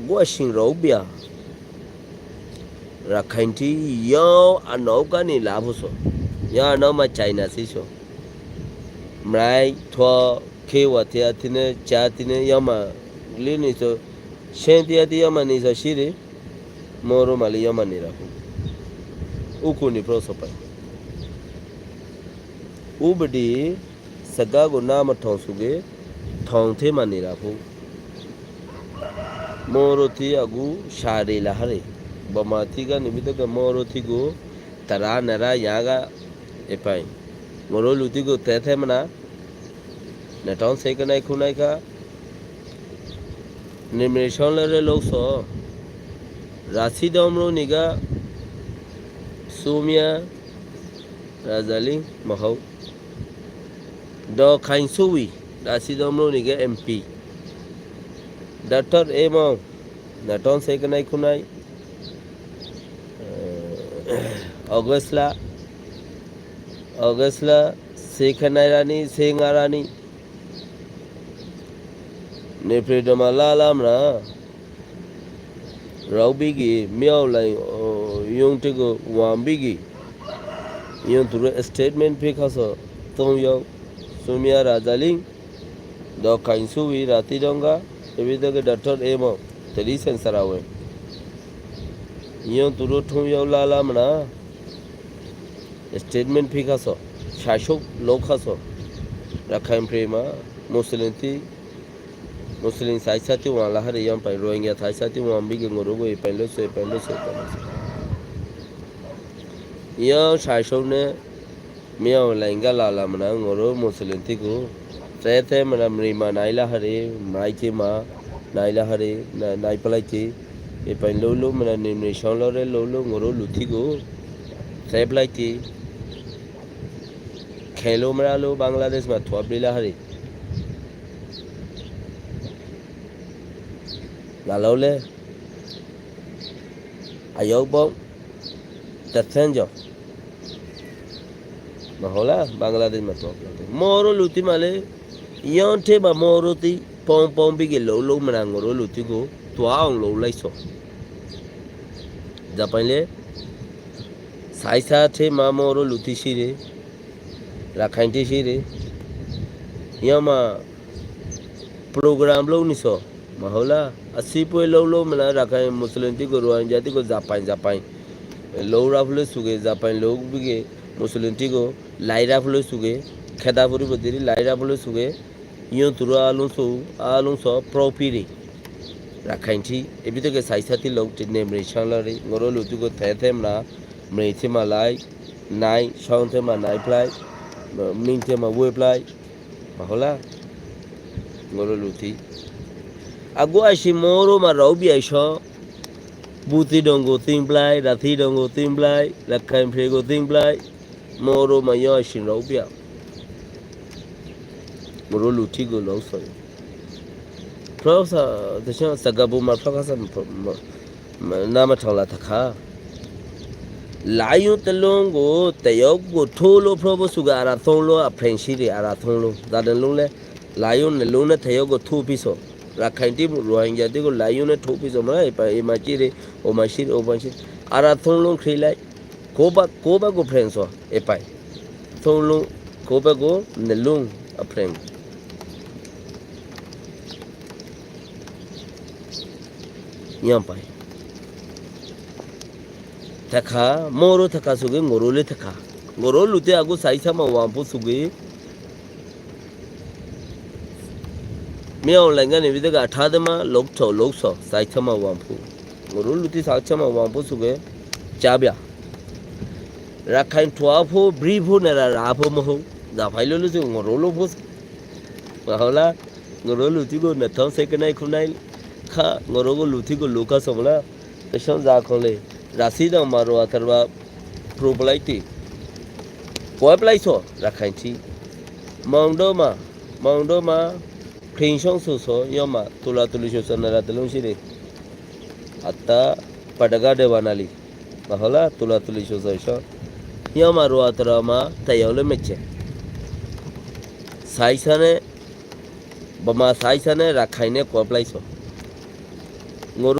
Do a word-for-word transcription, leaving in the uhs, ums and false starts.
Agu asin raubia. Rakhain thi yó anau gani labu so. Yó anau ma China si so. Mrai thua khe wa thia thine cha thine yó ma li ni so. Shen thia thi yó ma ni so siri. Moro mali yó ma ni rabu. Uku ni pro so pai. Ubdi Saga go nama thong suge, thong the mani rabu. Moro thi agu sari lahari. Bama thi ga nimi to ga moro thi go, tara nara yaga epai. Ngoro luti go the the mana. Na thong se kanai khunai ka. Nimre shon lare lok so. Rasi domro niga. Sumia. Razaling, Mahau. Do Khainsuwi, Rasi Domro ni ke M P. Doctor Emo, Naton Sekanai Kunai. Eh, Augustla, Augustla, Sekanai Rani, Senga Rani. Nefre Doma Lala Mra. Raubigi, miau lai, o, yung tigo wambigi. Yung turu statement pikaso, tong yau, sumia razaling, do kainsuwi rati donga, ebi doge doctor emo, teri sensarawe. Yung turu thung yau lala mana, statement pikaso, shashok lokaso, rakhain prema, muslim ti, Muslim saisati wan lahari yan pai Rohingya saisati wan bigi ngorogo e pai loso, e pai loso, e pai loso. Yan saisone miya lainga lala mana ngoro Muslim tiku. Tete mana mrima nai lahari, maichi ma nai lahari, na, nai palaichi. E pai lolo mana nimni shon lore lolo ngoro lutiku. Te palaichi. Khelo mralo Bangladesh ma thua bri lahari. Lalaule ayok bong tethenjo. Mahola Bangladesh ma tok. Moro luti male yonte ba moro ti pong pong bigi lo lo mana ngoro luti go tua ong lo laiso. Japan le saisa the ma moro luti sire. Rakhain ti sire. Yama program lo niso. Mahola. Asi pue lo lo mana Rakhain Muslim ti go Rohingya ti go Japan Japan. Lo rafle suge Japan lo bige Muslim ti go lai rafle suge. Kheda puri bodiri lai rafle suge. Yun turu alung so alung so pro piri. Rakhain ti. Ebi to ke saisa ti lo ti nemre shanlari. Ngoro luti go the the mana. Mrei thema lai, nai, shong thema nai plai, ming thema we plai, mahola, ngoro luti. Agu ashi moro ma rau bi aisho, buti dongo thing plai, rati dongo thing plai, rakhain prego thing plai, moro ma yo ashi rau bia. Ngoro luti go lo so. Professor, the same Sagabu ma professor ma, ma, nama thangla thakha. Layu telung go teyok go tholo probo suga ara thonglo a friendship ara thonglo. Dadan lung le layu ne lung ne teyok go thu piso. Rakhain ti Rohingya ti go layu ne thu piso ma epa ema chire o ma shire o ma shire. Ara thonglo khrilai. Koba koba go friend so epai. Thonglung koba go nelung a friend. Yampai. Thakha moro thakha suge ngoro le thakha. Ngoro lute agu saisa ma wampu suge. Miya online ga nibi daga atha dema lok tho lok so saisa ma wampu. Ngoro luti saisa ma wampu suge chabia. Rakhain thua pho bri pho nera ra pho moho. Da phai lo luti ngoro lo pho. Mahola ngoro luti go na thong se kenai khunai kha ngoro go luti go luka somla. Teson za khole rasi dang maro atarba pro plai ti. Koi plai so rakhain ti. Mongdo ma Mongdo ma, khringsong suso, yoma, tula tuli suso, nara tulung siri. Atta, padaga de banali. Mahola, tula tuli suso iso. Yoma, rua tura ma, tayole meche. Saisane, bama saisane, rakhaine, koplaiso.